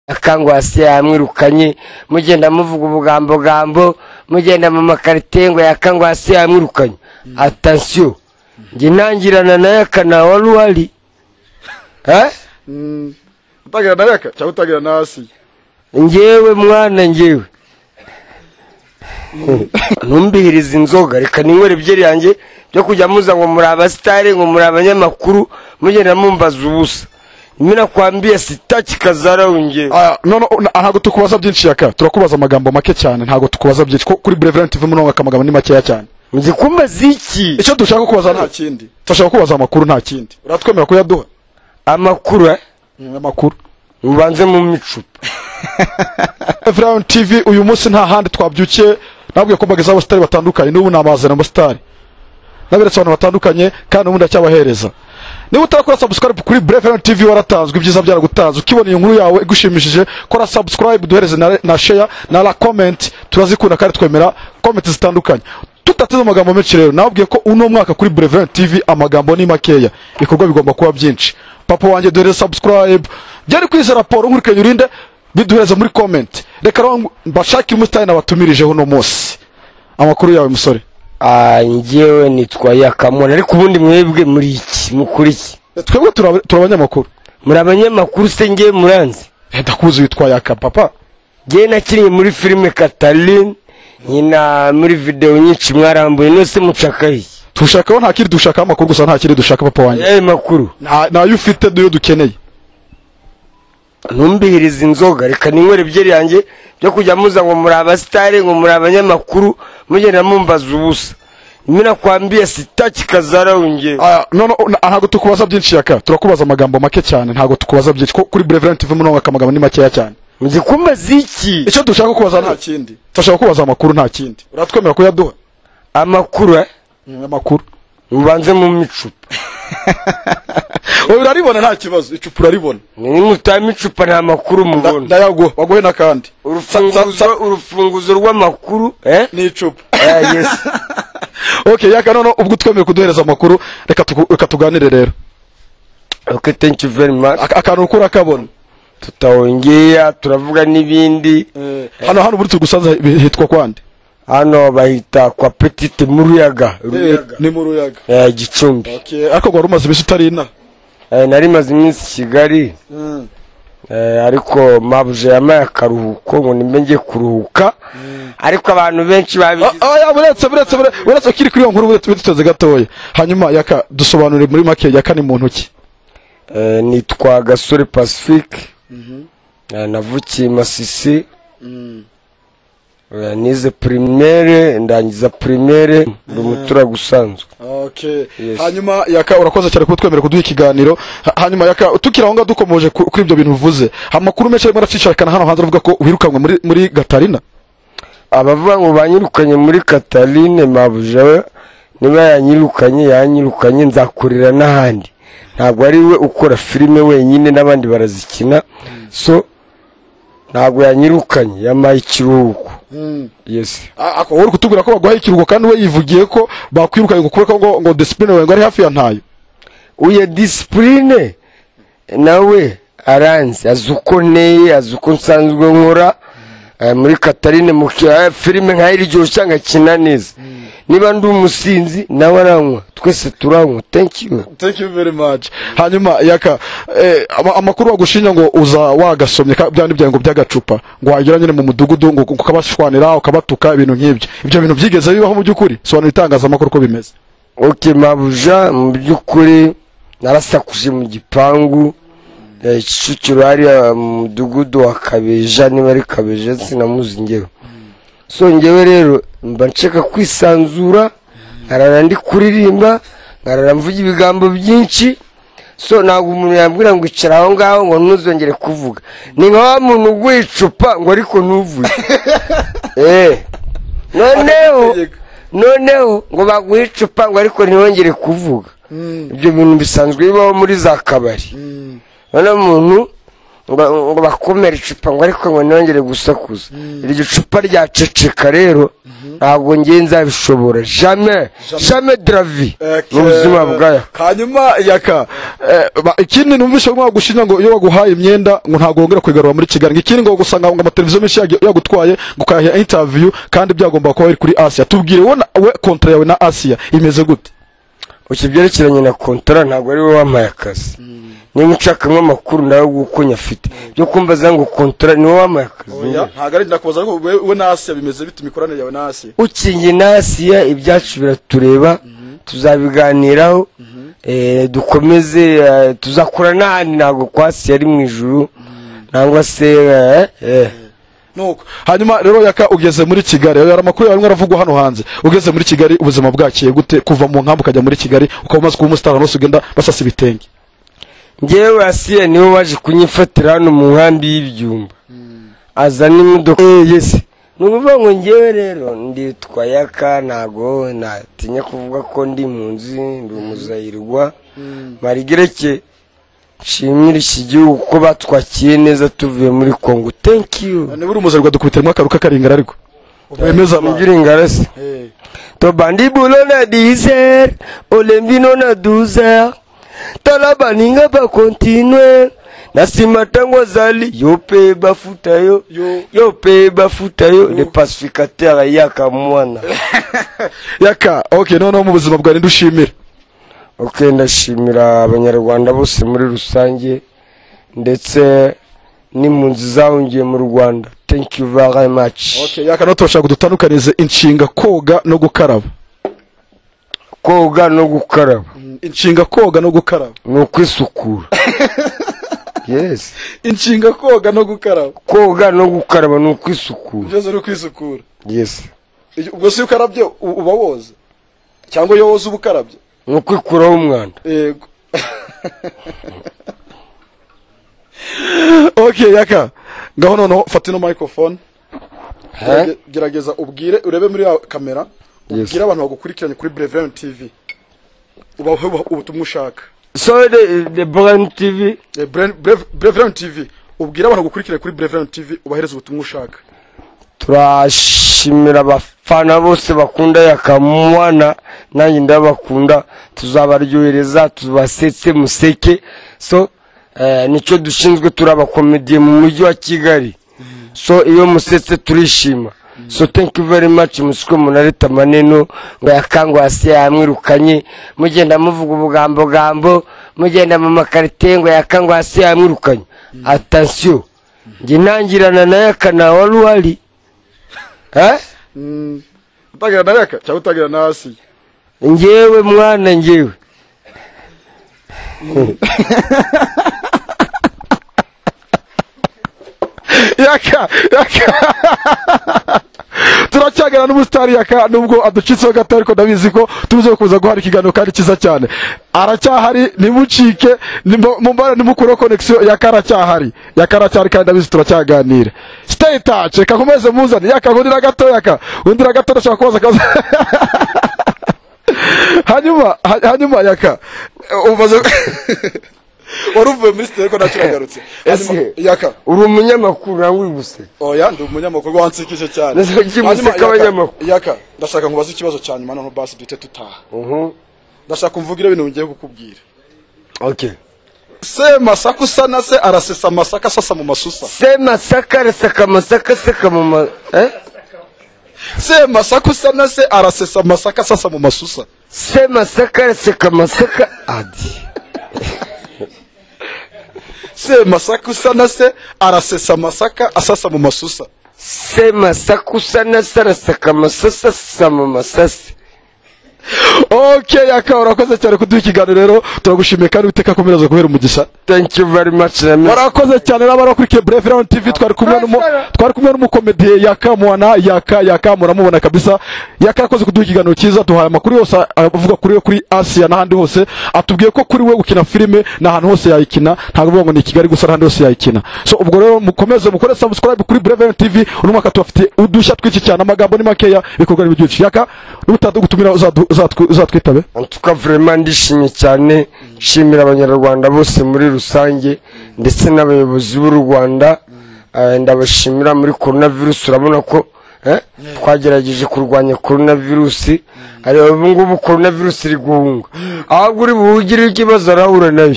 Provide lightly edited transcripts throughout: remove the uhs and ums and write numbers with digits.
Akangwasi yamwirukanye, mugenda muvuga ubugambogambo, mugenda mu makarite ngo Yakangwasi yamwirukanye. Attention, njye ntangirana na Yaka na wari uhari. Eh? Utagira na Yaka cyangwa utagira na Asiya? Njyewe mwana, njyewe ntumbihirize inzoga, reka ninywere byeri yanjye byo kujya muza ngo muri abasitari, ngo muri abanyamakuru, mugenda mumbaza ubusa. Mimi nakwambia sitaki kazara ngewe. Aya, no, ntabwo tukubaza byinshi Yaka, turakubaza amagambo make cyane, ntabwo tukubaza byinshi ko kuri Brevent TV muno amagambo ni makeya cyane. Nzi kumbaza iki? Icyo dushaka kubaza nta kindi, turashaka kubaza amakuru nta kindi. Uratwemera kuyaduha? Amakuru, eh? Amakuru. Mubanze mu micupa. Brevent TV uyu munsi nta handi twabyukiye, nabwiye ko mbageza abasitari batandukanye, n'ubu namazana abasitari. Naberetse abantu batandukanye kandi ubundi ndacyabahereza. Niba utarakora subscribe kuri Brevent TV waratanzwe, ibyiza byaragutanzwe. Ukibona iyi nkuru yawe igushimishije, kora subscribe, duhereze na share na la comment, turazikunda kandi twemera comment zitandukanye. Tutateze amagambo menshi rero, nabwiye ko uno mwaka kuri Brevent TV amagambo ni makeya, ibikorwa bigomba kuba byinshi. Papa wanjye duhereze subscribe, byari kwiza raporo nkurikiranye urinde biduhereze muri comment. Reka rero mbashakire umusitari nabatumirijeho uno munsi. Amakuru yawe musore? Njyewe nitwa Yakamwana, ariko ubundi mwebwe muri iki mukuri iki? Twebwe turi abanyamakuru. Muri abanyamakuru se ngewe muranzi? Ndakuzi witwa Yaka papa. Ngewe nakiriye muri filime Katalin, nkina muri video nyinshi mwarambuye, nose mushaka iki? Tushakaho nta kiri, dushaka amakuru gusa, nta kiri dushaka papa wanjye. Makuru nayo ufite niyo dukeneye. Ntumbihirize inzoga, reka ninywere byeri yanjye byo kujya muza ngo muri abasitari, ngo muri abanyamakuru, mugenda mumbaza ubusa. Mimi nakwambia sitaki kazara ngewe. Aya, no, ntabwo tukubaza byinshi Yaka, turakubaza amagambo make cyane, ntabwo tukubaza byinshi ko kuri Brevent TV muno amagambo ni makeya cyane. Nzi kumbaza iki? Icyo dushaka kubaza nta kindi, turashaka kubaza amakuru nta kindi. Uratwemera kuyaduha? Amakuru, eh? Amakuru. Mubanze mu micupa. Oya, uraribona nta kibazo, icupa uraribona. Nimutama icupa nta makuru mubona. Ndayaguha, baguhe n'akandi. Urufunguzo rw'amakuru, eh? Ni icupa. Yes. Okay, Yaka, none ubwo twemeye kuduhereza amakuru, reka tuganire rero. Okay, thank you very much. Akantu ukura akabona. Tutaongea, turavuga n'ibindi. Hano buri tugusanze hitwa kwande? Hano bahita kwa Petite Muruyaga. Ni Muruyaga. Gicumbi. Okay, ariko gwari umaze iminsi utari ina? Nari maze iminsi Kigali. Ariko mabuje yamaye akaruhuko ngo nimbe ngiye kuruhuka. Ariko abantu benshi babigize. Oya, buretse kiri kuri iyo nkuru buretse gatoya. Hanyuma Yaka dusobanure muri make, Yaka ni muntu ki? Nitwa Gasore Pacifique. Navukiye Masisi. Nize primaire, ndangiza primaire, ndi umuturage usanzwe. Okay. Hanyuma Yaka urakoze cyane kutwemerera kuduha ikiganiro. Hanyuma Yaka tukira aho ngaho dukomoje kuri ibyo bintu uvuze. Amakuru menshi arimo aracicakana hano hanze avuga ko wirukanwe muri Gatarina. Abavuga ngo banyirukanye muri Kataline, mabuja niba yanyirukanye nzakorera n'ahandi. Ntabwo ari we ukora filime wenyine, n'abandi barazikina. So ntabwo yanyirukanye, yamaye ikiruhuko. Yes. Ako uri kutubwira ko baguhaye ikiruhuko kandi we yivugiye ko bakwirukanye ngo kubera ko ngo discipline wawe ngo ari hafi ya ntayo. Uye discipline nawe aranzi, azi uko nteye, azi uko nsanzwe nkora. Muri Kataline mu filime nka iryoshya ngakina neza. Niba ndi umusinzi nawe aranywa, twese turanywa. Thank you. Thank you very much. Hanyuma Yaka, amakuru bagushinja ngo uza wagasomye byandi byango by'agacupa, ngo wagira nyine mu mudugudu ngo ukabashwanira ukabatuka ibintu nk'ibyo. Ibyo bintu byigeze bibaho mu by'ukuri? Sobanura itangazamakuru ko bimeze. Okay, mabuja, mu by'ukuri narasakuje mu gipangu Kicukiro hariya mu mudugudu wa Kabeja, niba ari Kabeja sinamuzi ngewe. So ngewe rero mba nshaka kwisanzura, nkarara ndi kuririmba, nkarara mvuga ibigambo byinshi. So ntabwo umuntu yambwira ngo icara aho ngaho ngo ntuzongere kuvuga. Ni nka wa muntu uguha icupa ngo ariko ntuvuge. Noneho ngo baguhe icupa ngo ariko ntiwongere kuvuga. Ibyo bintu bisanzwe bibaho muri za kabari. Noneho umuntu ngo bakomere icupa ngo ariko ngo ntiyongere gusakuza. Iryo cupa ryaceceka rero Ntabwo ngiye nzabishobora, jamais, jamais de la vie mu buzima bwa Yaka. Hanyuma Yaka, ikindi numvise ngo bagushinja ngo iyo baguhaye imyenda ngo ntabwo wongera kuyigarura muri Kigali, ngo ikindi ngo gusanga ngo amateleviziyo menshi yagutwaye ngo ukayaha interview kandi byagomba kuba biri kuri Asia. Tubwire wowe we contrat yawe na Asia imeze gute? Ukibyerekeranye na contrat, ntabwo ari wowe wampaye akazi. Niba unshakamo amakuru nawe guko nyafite byo kumbaza ngo contrat, ni wowe wampaye akazi. Ntabwo ari ndakubaza, ariko we na Asia bimeze bite, imikoranire yawe na Asia? Ukingi na Asiya ibyacu biratureba, tuzabiganiraho, dukomeze, tuzakora n'ahandi. Ntabwo kwa Asiya ari mu ijuru nangwa se Nuko hanyuma rero Yaka, ugeze muri Kigali, hari amakuru yawe arimo aravugwa hano hanze. Ugeze muri Kigali ubuzima bwakiye gute, kuva mu nkambi ukajya muri Kigali, ukaba umaze kuba umusitari, ahantu hose ugenda basasa ibitenge? Ngewe Asiya niwe waje kunyifatira hano mu nkambi y'Ibyumba, azana imodoka. Yes, ni ukuvuga ngo ngewe rero nditwa Yaka, ntago natinya kuvuga ko ndi impunzi, ndi umuzayirwa marigereke. Nshimira iki gihugu kuko batwakiye neza tuvuye muri Congo. Thank you. Niba uri umuzarwa, dukubitiramo akaru k'akaringara, ariko wemeza abantu. Mugira ingarasi. Tobandi boulot na 10h, olembino na 12h, tala baninga bakontinue na nsima ntango azali yo mpe bafuta yo. Yo. Yo mpe bafuta yo, le pacificateur Yaka Mwana. Yaka, okay, noneho mu buzima bwawe ndushimira? Ok, ndashimira Abanyarwanda bose muri rusange ndetse n'impunzi zahungiye mu Rwanda. Thank you very much. Okay Yaka, no turashaka dutandukanize inshinga koga no gukaraba. Koga no gukaraba? Inshinga koga no gukaraba. Ni ukwisukura, yes. Inshinga koga no gukaraba. Koga no gukaraba ni ukwisukura. Byose ari ukwisukura? Yes. Ubwo se iyo ukarabye uba woza, cyangwa iyo woza uba ukarabye? Ni ukwikuraho umwanda. Yego. Okay Yaka, ngaho noneho fata ino microphone. Gerageza ubwire, urebe muri ya kamera. Yes. Ubwire abantu bagukurikiranye kuri Brevin TV, ubahe ubutumwa ushaka. So the Brand TV. Brevin TV, ubwire abantu bagukurikiranye kuri Brevin TV, ubahereze ubutumwa ushaka. Turashimira abafana bose bakunda Yakamwana, nanjye ndabakunda. Tuzabaryohereza, tubasetse, museke. So nicyo dushinzwe, turi abakomediye mu mujyi wa Kigali. So iyo musetse turishima. So thank you very much. Musiko munareta maneno ngo yakangwa hasi yamwirukanye, mugenda muvuga ubugambo gambo, mugenda mu makarite ngo yakangwa hasi yamwirukanye. Attention, njye ntangirana na Yaka na wari uhari, eh? Utagira na Yaka cyangwa utagira na Asiya? Njyewe mwana, njyewe. Yaka, Yaka, turacyagana n'umusitari Yaka, nubwo aducitseho gato, ariko ndabizi ko tubuze kuza guhara ikiganiro kandi cyiza cyane. Aracyahari, ntimucike, mumbare nimukureho connection. Yaka aracyahari, Yaka aracyahari kandi ndabizi turacyaganira. Stay in touch. Reka nkomeze muzane Yaka. Nkundira gato Yaka, nkundira gato, ndashaka kubaza akabazo. Hanyuma Yaka, umaze wari uvuye muri studio ariko ntacyo uragarutse. Hanyuma, Ese- Yaka. Uri umunyamakuru nawe uri guseka? Oya, ndi umunyamakuru, wansekije cyane. Ndetse kuki Hanyuma, museka Yaka, abanyamakuru? Yaka, ndashaka nkubaze ikibazo cya nyuma, noneho basi duhite dutaha. Ndashaka umvugire ibintu ngiye kukubwira. Okay. Se masaka usa na se arasesa amasaka asasa mu masusa. Se masaka araseka amasaka aseka mu ma, eh? Se masaka usa na se arasesa amasaka asasa mu masusa. Se masaka araseka amasaka adi. Se masaka usa na se arasesa amasaka asasa mu masusa. Se masaka usa na se araseka amasasa asasa mu masasi. Okay Yaka, urakoze cyane kuduha ikiganiro rero, turagushimiye kandi Uwiteka akomereza guhera umugisha. Thank you very much, Remy. Warakoze cyane n'abakurikiye Breve Round TV. Twari kumwe n'umukomediye Yaka Mwana. Yaka, Yaka muramubona kabisa. Yaka yakoze kuduha ikiganiro cyiza, duhaye amakuru yose avuga kuri we, kuri Asia n'ahandi hose. Atubwiye ko kuri we gukina filime n'ahantu hose yayikina, ntabwo avuga ngo ni i Kigali gusa, n'ahandi hose yayikina. So ubwo rero mukomeze mukore subscribe kuri Breve Round TV. Uno mwaka tubafitiye udushya twinshi cyane, amagambo ni makeya, ibikorwa ni byinshi. Yaka, n'ubutadugutumira uzatwitabe. En tout cas vraiment ndishimye cyane, nshimira Abanyarwanda bose muri rusange ndetse n'abayobozi b'u Rwanda. Ndabashimira muri coronavirus, urabona ko Twagerageje kurwanya corona virusi, ariko ubu ngubu corona virusi iri guhunga. Ahubwo uri buwugire ikibazo arahura nayo.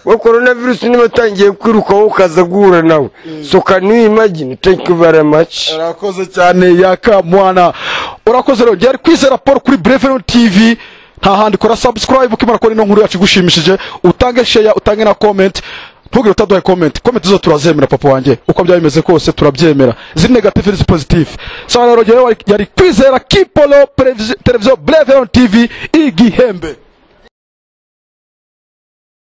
We corona virusi niba atangiye kwiruka, wowe ukaza guhura nawe, so can you imagine? Thank you very much. Urakoze cyane, Yaka Mwana, urakoze. Rero byari Kwizera Paul kuri Brevero TV, nta handi. Kora subscribe ukimara kubona ino nkuru yacu igushimishije, utange share, utange na comment. Ntugire utaduhaye comment. Comment zo turazemera, papa wanjye, uko byaba bimeze kose turabyemera, ziri negative n'izi positive. Sawa rero, jyewe yari Kwizera Kipolo, televiziyo Brevero TV, igihembe.